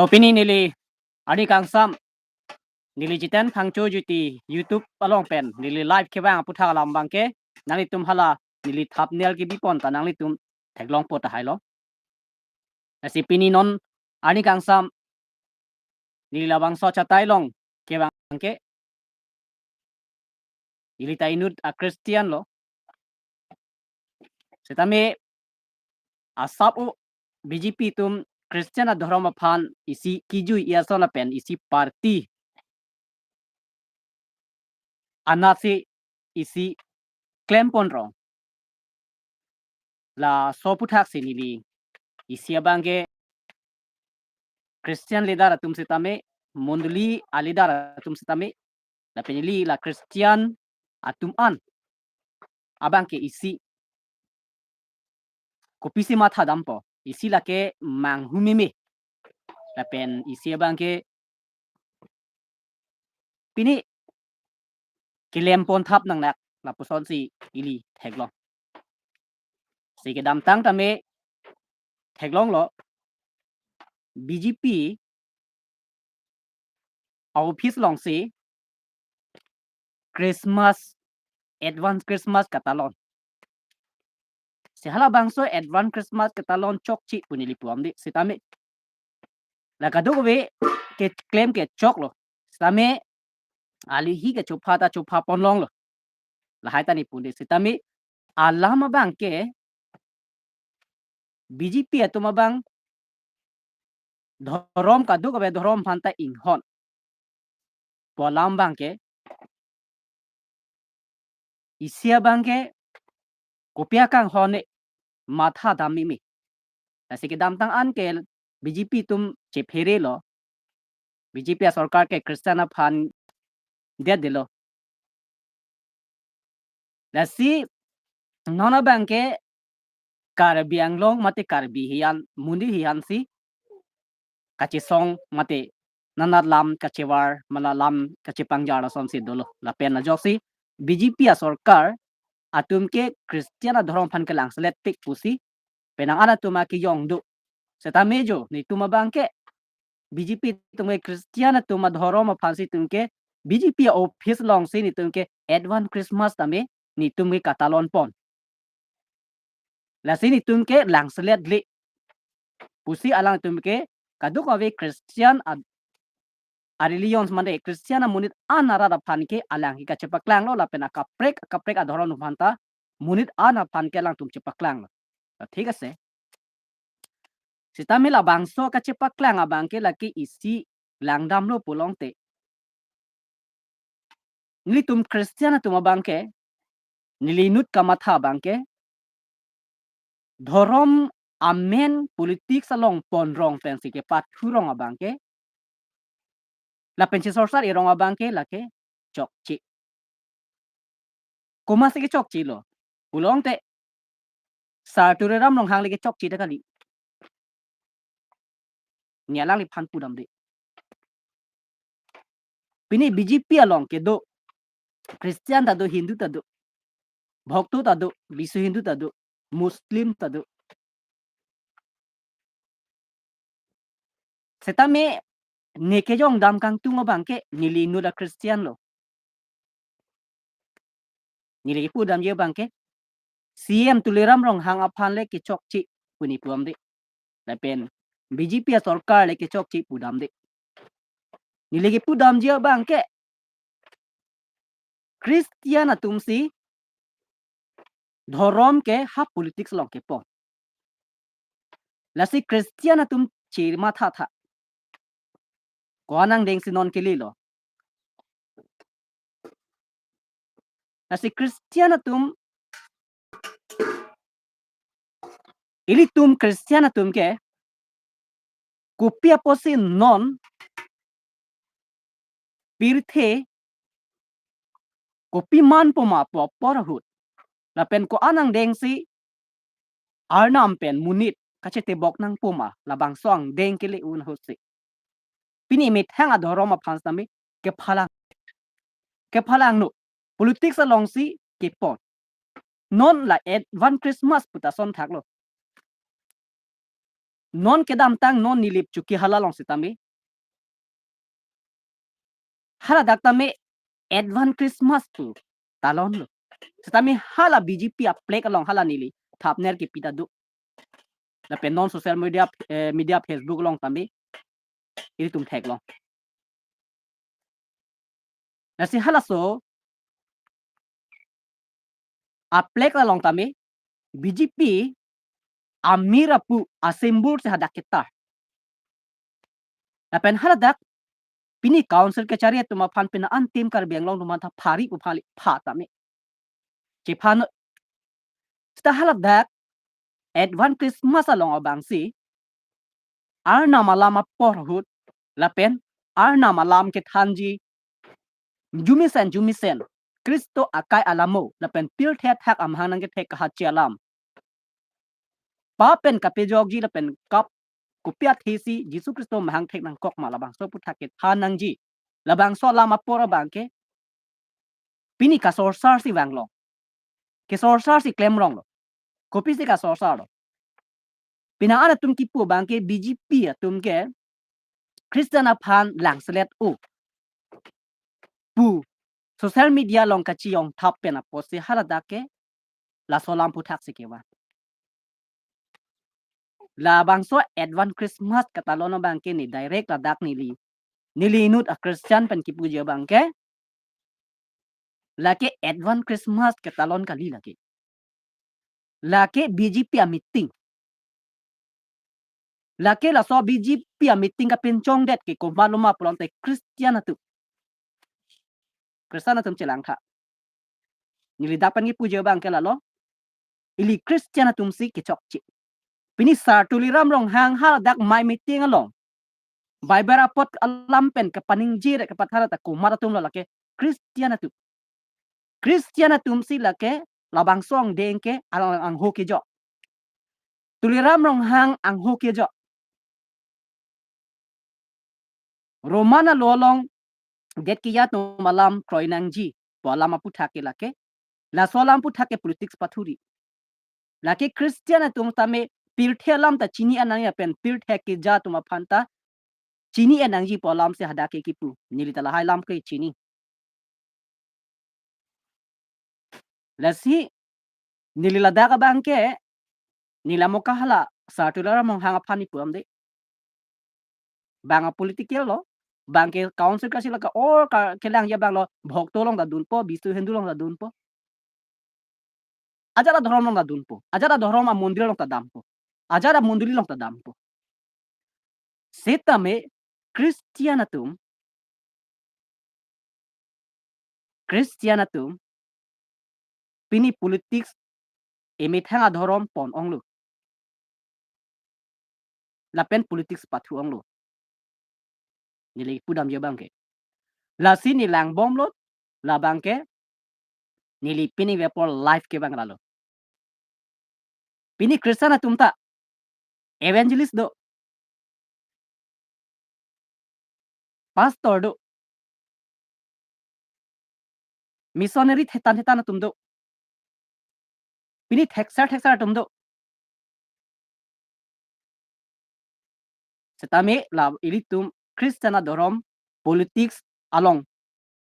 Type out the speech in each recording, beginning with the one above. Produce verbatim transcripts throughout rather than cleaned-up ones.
So pini neli arni kangsam, neli Jiten Phangcho Jyoti YouTube along pen neli live kevang aputhak alam abangke, nanglitum hala neli thumbnail kebipon ta nanglitum theklongpo tahai lo. Lasi pini non arni kangsam neli labangso achatai along kevang ke, ili ta inut a-Christian lo. Setame asap o B J P atum Christian adhorom aphan isi kijui-i ason lapen isi party anatsi isi klempon rong. Laso aputhak si neli isi abangke Christian leader atum setame, mondoli a-leader atum setame, lapen ili la Christian atum an abangke isi kopisi matha dampo, isi lake manghumeme, lapen isi abangke pini kelempon thap nangnak, lapusonsi ili theklong. Si kedamtang tame theklonglo, B J P a-office alongsi Christmas, advance Christmas katalon. Si halabangso advance Christmas katalon chokche pu neli pu-amde, setame la kadokave keklem ke choklo. Setame alihi kachopha ta chopha ponlonglo. Lahai ta neli pu-amde, setame alam abangke B J P atum abang dhorom kadokave dhorom aphan ta inghon pu alam abangke, isi abangke kopi akanghon-e, matha dammeme. Lasi kedamtang an ke B J P atum chephere lo, B J P asorkar ke Christian aphan det detlo. Lasi non abangke Karbi Anglong mate Karbi hiyan, monit hiyan si kachesong mate nanat lam kachevar, mala lam kachepangjar asonsi dolo. Lapen ajoksi B J P asorkar atum ke Christian adhorom aphan kelangselet pik pusi penang an atum akejong do. Setame jo netum abangke B J P atum ke Christian atum adhorom aphansi netum ke B J P office alongsi netum ke advance Christmas tame netum ke katalon pon. Lasi netum ke langselet le pusi alangtum ke kadokave Christian a, a-religion mane Christian amonit an arat aphan ke alang ke kachepaklanglo, lapen akaprek akaprek adhorom aphan ta monit an aphan ke alangtum chepaklanglo. Thik ase. Setame labangso kachepaklang abangke lake isi langdamlo pulote, nelitum Christian atum abangke, neli inut kamatha abangke, dhorom amen politics along ponrong pensi kepathurong abangke, lapen chesorsar irong abangke lake chokche. Komatsi kechokchelo pulote, Sar Tuliram Ronghang le kechokche ta kali. Ne alangliphan pudamde. Pini B J P along kedo, Christian ta do, Hindu ta do, Bhokto ta do, Bisu Hindu ta do, Muslim ta do. Setame ne kejongdam kangtung abangke neli inut a-Christian lo. Neli kepudamji abangke C M Tuliram Ronghang aphan le kechokche pu neli pu-amde. Lapen B J P asorkar le kechokche pudamde. Neli kepudamji abangke Christian atumsi dhorom ke ha politics along kepon. Lasi Christian atum chematha tha. Ko-an angdengsi non kelelo. Lasi Christian atum, ilitum Christian atum ke kopi apotsi non pirthe kopi manpo ma pu apor ahut, lapen ko-an angdengsi Arnam pen monit kachetebok nangpo ma, labangso angdeng kele-un ahutsi pini methang adhorom aphan setame kephalang, kephalangno, politics alongsi kepon. Non la advance Christmas pu ta ason thaklo. Non kedamtang non neli chuki hala along setame, haladak tame Advance Christmas pu talonlo. Setame hala B J P a-flag along hala neli thumbnail kepi ta do. Lapen non social media, eh, media Facebook along tame ilitum theklong. Lasi halaso a-flag along tame B J P amir apu a-symbol si hadak ketar. Lapen haladak pini council kachari atum aphan pina antim Karbi Anglong atum aphan ta phari pu phali pha tame chephan. Seta haladak Advance Christmas along abangsi Arnam alam apor ahut lapen Arnam alam kethanji, jumisen jumisen Khristo akai alamo lapen pirthe athak amahang nangkethek kahachi alam, pap pen kapejokji lapen kap kopi athesi Jisu Khristo mahang thek nangkok ma, labangso aphuthak kethan nangji, labangso alam apor abangke pini kasorsar si vanglong, kesorsar si klemronglo. Kopisi kasorsarlo? Pini an atum kipu abangke B J P atum ke Christian aphan langselet-o pu social media along kachiyong thap pen apotsi haladak ke laso alam aphuthak si kevan. Labangso Advance Christmas katalon abangke ne direct ladak neli, neli inut a-Christian pen kipuji abangke, lake Advance Christmas katalon kali lake. Lake B J P a-meeting. Lake laso B J P a-meeting kapinchongdet ke komatlo ma pulote Christian atum, Christian atum chelang tha. Neli dak pen kipuji abangke lalo, ili Christian atum si kechokche. Pini Sar Tuliram Ronghang haladak mei meeting along Bible apot alam pen kapaningje re kapathara ta komat atumlo? Lake Christian atum. Christian atum si lake labangso angdeng ke alang angho kejok. Tuliram Ronghang angho kejok. Roman alo along det keja atum alam kroi nangji pu alam aphuthak ke lake, laso alam aphuthak ke politics pathuri. Lake Christian atum tame pirthe alam ta chini nangji lapen pirthe keja atum aphan ta chini nangji pu alam si hadak ke kipu. Neli ta lahai alam ke chini. Lasi neli ladak abangke, neli amo kahala Sar Tuliram Ronghang aphan neli pu-am de. Bang a-political lo, bang ke council kachila ka or ka kelangji abang lo, Bhokto along ta dunpo, Biswa Hindu along ta dunpo, ajat adhorom along ta dunpo, ajat adhorom amondir along ta dampo, ajat amondoli along ta dampo. Setame Christian atum, Christian atum pini politics emethang adhorom pon-onglo lapen politics pathu-onglo. Neli pudamji abangke. Lasi neli langbomlo, labangke neli pini web apor live ke abang lalo. Pini Christian atum ta evangelist do, pastor do, missionary thetan thetan atum do, pini theksar theksar atum do. Setame la ilitum Christian adhorom politics along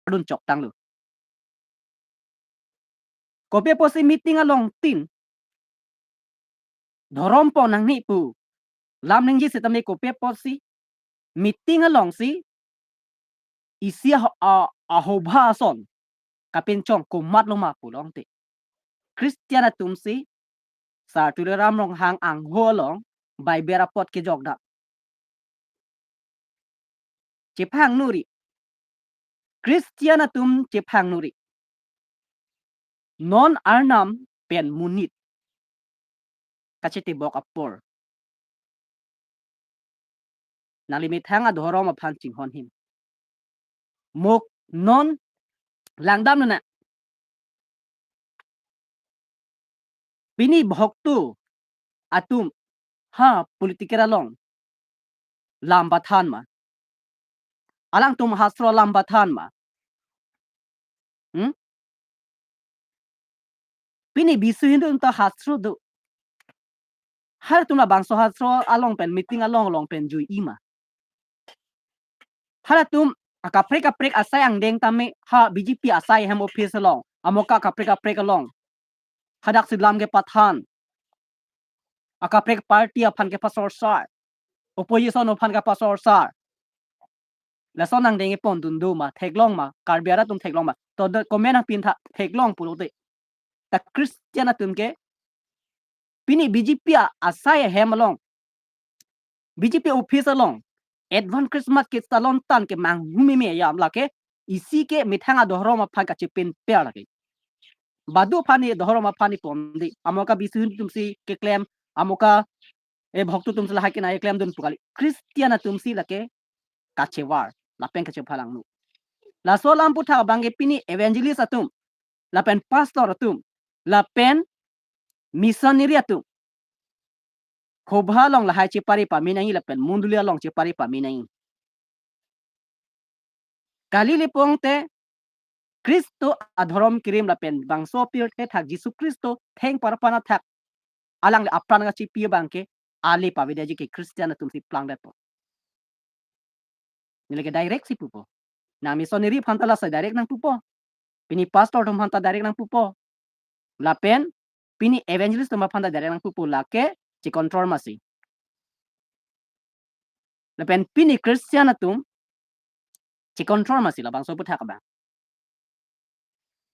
dun choktanglo. Kopi apotsi meeting along tin dhorom pon nangne pu lam ningje setame kopi apotsi meeting alongsi isi aho-, a-, ahobha ason kapinchong komatlo ma pulote, Christian atum si Sar Tuliram Ronghang angho along Bible apot kejok dak. Chephangnuri. Christian atum chephangnuri. Non Arnam pen monit kachetebok apor, nangli methang adhorom aphan chinghon him. Mo non langdamnang. Pini Bhokto atum ha political along lam pathan ma? Alangtum hastro lam pathan ma? Hmm? Pini Biswa Hindu atum ta hastro do. Halatum labangso hastro along pen, meeting along along pen jui-i ma? Halatum akaprek kaprek asai angdeng tame ha B J P asai hem office along, amoka akaprek kaprek along, hadak si lam kepathan, akaprek party aphan kepasorsar, opposition aphan kepasorsar. Lason angdeng epon dun do ma, theklong ma, Karbi arat atum theklong ma? To the comment nangpin tha, theklong pulote. Ta Christian atum ke pini B J P a-, asai ahem along, B J P office along advance Christmas ketalon tan ke manghumeme yam lake, isi ke methang adhorom aphan kachepin per lake. Badu aphan ni adhorom aphan ni ponde. Amoka bisu atum si keklem, amoka e bhokto atum si lahai kena keklem dun pu kali. Christian atum si lake kachevar, lapen kachephalang nu. Laso alam aputhak abang ke pini evangelist atum, lapen pastor atum, lapen missionary atum hobha along lahai chepari pame nangji lapen mondoli along chepari pame nangji. Kali le pulote Khristo adhorom kirim lapen bangso pirthe athak Jisu Khristo theng parpan athak alangli apran kachipi abang ke ale pavedetji ke Christian atum si plangdetpo. Neli ke direct si pupo. Nang missionary aphan ta laso direct nangpupo. Pini pastor atum aphan ta direct nangpupo. Lapen pini evangelist atum aphan ta direct nangpupo, lake checontrol masi. Lapen pini Christian atum checontrol masi labangso aputhak abang.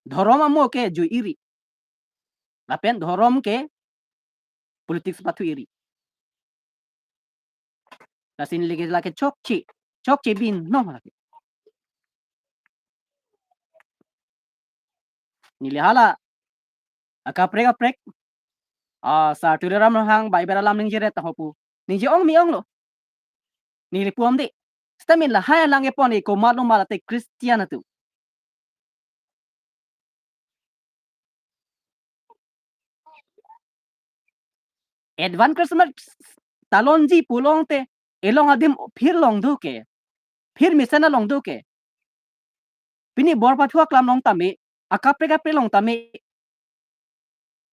Dhorom amo ke jui-i ri. Lapen dhorom ke politics pathu-i ri. Lasi neli ke lake chokche, chokche bin no lake. Neli hala akaprek kaprek, ah, Sar Tuliram Ronghang Bible alam ningjeret ta ho pu. Ningje-ong me-onglo. Neli puamde. Seta min lahai alang epon e komatlo ma late Christian atum. Advance Christmas talonji pulote, elong adim phir long do ke, phir mesen along do ke. Pini bor pathu aklam along tame, akaprek kaprek along tame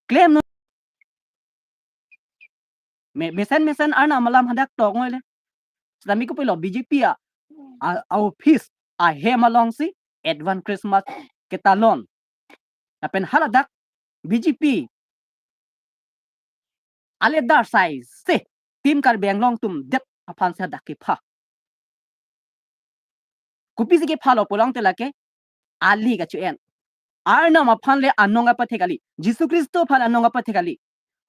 klem no. Me-, mesen mesen Arnam alam hadak tok ngoile. Seta mi kopilo B J P a, a, a office ahem along si advance Christmas ketalon. Lapen haladak B J P ale dar sai se Team Karbi Anglong atum det aphan si hadak kepha. Kopisi kephalo pulote lake ale kacho-en. Arnam aphan le anong kapathe kali. Jisu Khristo aphan anong kapathe kali.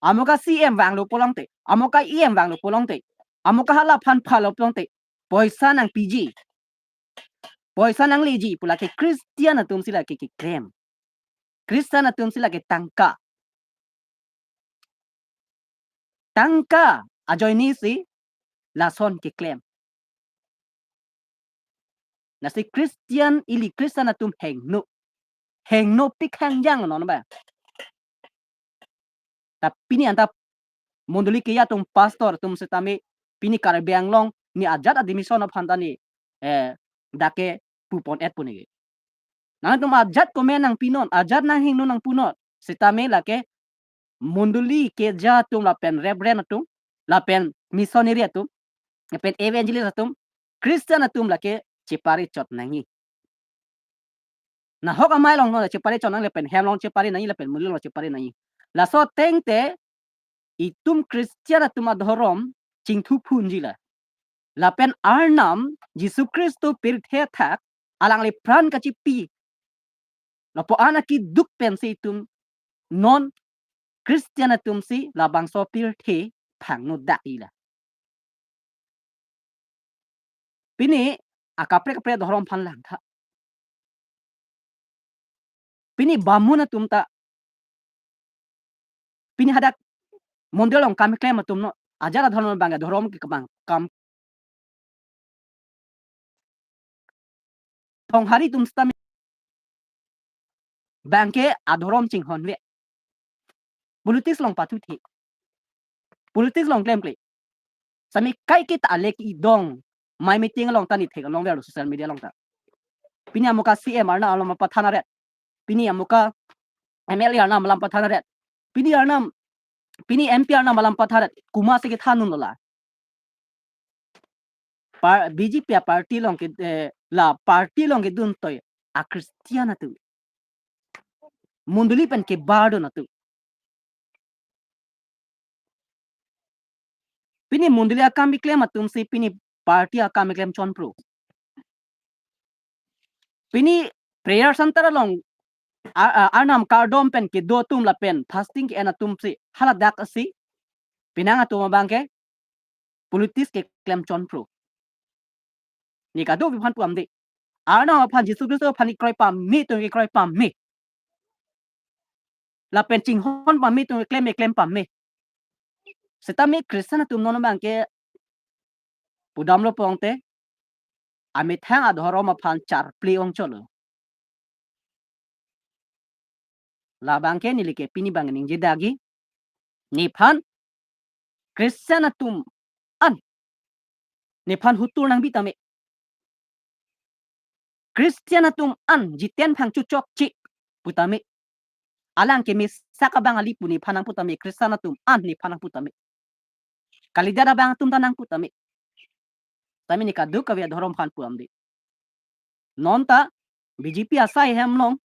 Amoka C M vanglo pulote, amoka E M vanglo pulote, amoka hala aphan phalo pulote, poisa nangpiji, poisa nangleji pu lake Christian atum si lake keklem. Christian atum si lake tangka. Tangka ajoine si lason keklem. Lasi Christian, ili Christian atum hingno. Hingno pik hangjang non ba. Ta pini anta mondoli keja atum, pastor atum setame pini Karbi Anglong ni ajat admission aphan ta ni, eh, dak ke pupon-et pu neke. Nangtum ajat comment nangpinon, ajat nanghingno nangpunon. Setame lake mondoli keja atum lapen reverend atum, lapen missionary atum, lapen evangelist atum, Christian atum lake chepari chot nangji. Nahok amei along no chepari chot nangji lapen hem along chepari nangji lapen mondoli along chepari nangji. Laso ateng te itum Christian atum adhorom chingthu phunji la. Lapen Arnam Jisu Khristo pirthe athak alangli pran kachipi lapu-an akeduk pensi itum non Christian atum si labangso pirthe phangno dak-i la. Pini akaprek kaprek adhorom aphan langtha. Pini bamun atum ta, pini hadak mondoli along kam keklem atum no, ajat adhorom abang adhorom ke kebang kam. Thonghari atum setame abang ke adhorom chinghon ve. Politics along pathuthe. Politics along klemkle. Sami kaiketa alek idong. Mai meeting along ta ni theklong verlo social media along ta. Pini amoka C M Arnam alam pathan aret. Pini amoka M L A Arnam alam pathan aret. Pini Arnam Pini M P arnam alam patharat komatsi kethan unlo la. Par-, B J P a party along ke, eh, la party along kedun toi a-Christian atum. Mondoli pen kebar dun atum. Pini mondoli akam keklem atumsi pini party akam keklem chonpro. Pini prayer center along a-, a-, arnam kardom pen kedo atum lapen fasting ke-en atumsi haladak asi penang atum abang ke politics keklem chonpro. Ne kadokave aphan pu-amde. Arnam aphan, Jisu Khristo aphan kekroi pame atum kekroi pame. Lapen chinghon pame atum keklem keklem pame. Setame Christian atum non abang ke pudamlo pulote amethang adhorom aphan charple ongchotlo. Labang ke neli ke pini abang ningje dagi. Nephan Christian atum an nephan hutur nangbi tame. Christian atum an Jiten Phangcho chokche pu tame. Alang ke mesak abang ali pu nephan nangpu tame, Christian atum an nephan nangpu tame. Kalidet abang atum ta nangpu tame. Tame ne kadokave adhorom aphan pu-amde. Non ta B J P asai hem along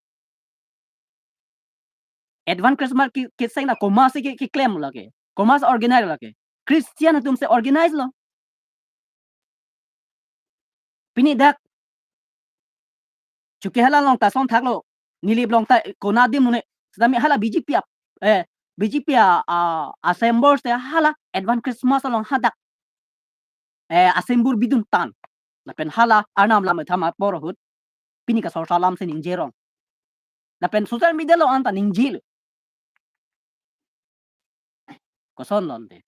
advance Christmas ke, keseng na komatsi ke, keklem lake. Komatsi organize lake. Christian atumsi organize lo. Pini dak chuke hala along ta son thaklo. Neli along ta konat adim mune. Setame hala B J P a, eh, B J P a, a, a-symbol si hala advance Christmas along hadak, eh, a-symbol bidun tan. Lapen hala arnam lam thama por ahut pini kasorsa alamsi ningje rong. Lapen social media along anta ningjelo. Koson lonte.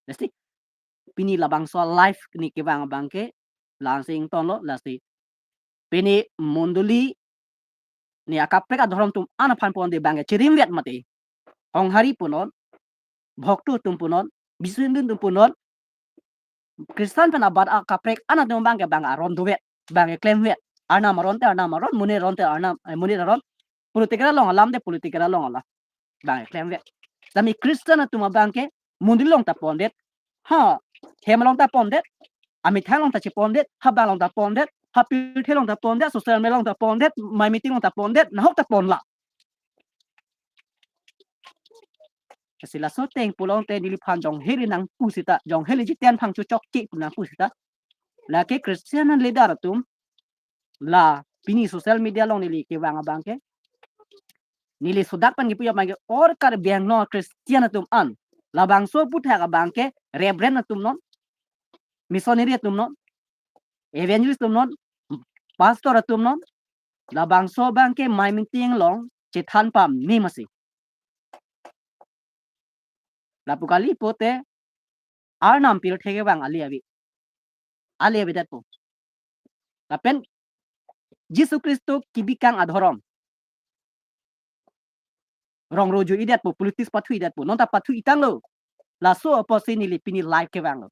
Lasi pini labangso live ne kevang abang ke la-ansi ingtonlo, lasi pini mondoli ne akaprek adhorom atum an aphan ponde abang ke chirimvet mati. Honghari punon, bhokto atum punon, bisundun atum punon, Christian pen abat akaprek an atum abang ke abang aron dovet, abang klemvet. Arnam aron te arnam aron, monit aron te arnam, eh, monit aron. Political along alam te political along alam. Abang klemvet. Tame Christian atum abang ke mondoli along ta pondet. Ha, hem along ta pondet. Amethang along ta chepondet, ha bang along ta pondet, ha pirthe along ta pondet, social media along ta pondet, mai meeting along ta pondet, nahok ta ponla. Lasi laso ateng pulote neliphan jong heli nangpu seta, jong heli Jiten Phangcho chokche pu nangpu seta. Lake Christian leader atum la pini social media along neli kevang abang ke, neli sodak pen kipu abang ke, or Karbi Anglong Christian atum an labangso aphuthak abang ke Reverend atum non, missionary atum non, evangelist atum non, pastor atum non, labangso abang ke mai meeting along chethan pame masi. Lapu kali pote arnam pirthe kevang ali ave. Ali avedetpo. Lapen Jisu Khristo kebikang adhorom rong roju-idetpo, politics pathu-idetpo. Non ta pathu-itanglo. Laso apotsi neli pini live kevanglo.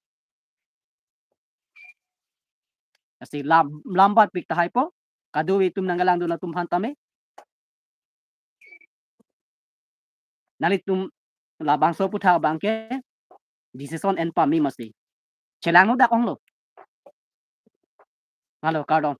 Lasi lam, lambat pik tahaipo. Kadokave atum nangkelangdun atum aphan tame. Nanglitum labangso aphuthak abang ke decision en pame masi. Chelangno dak onglo. Halo, kardom.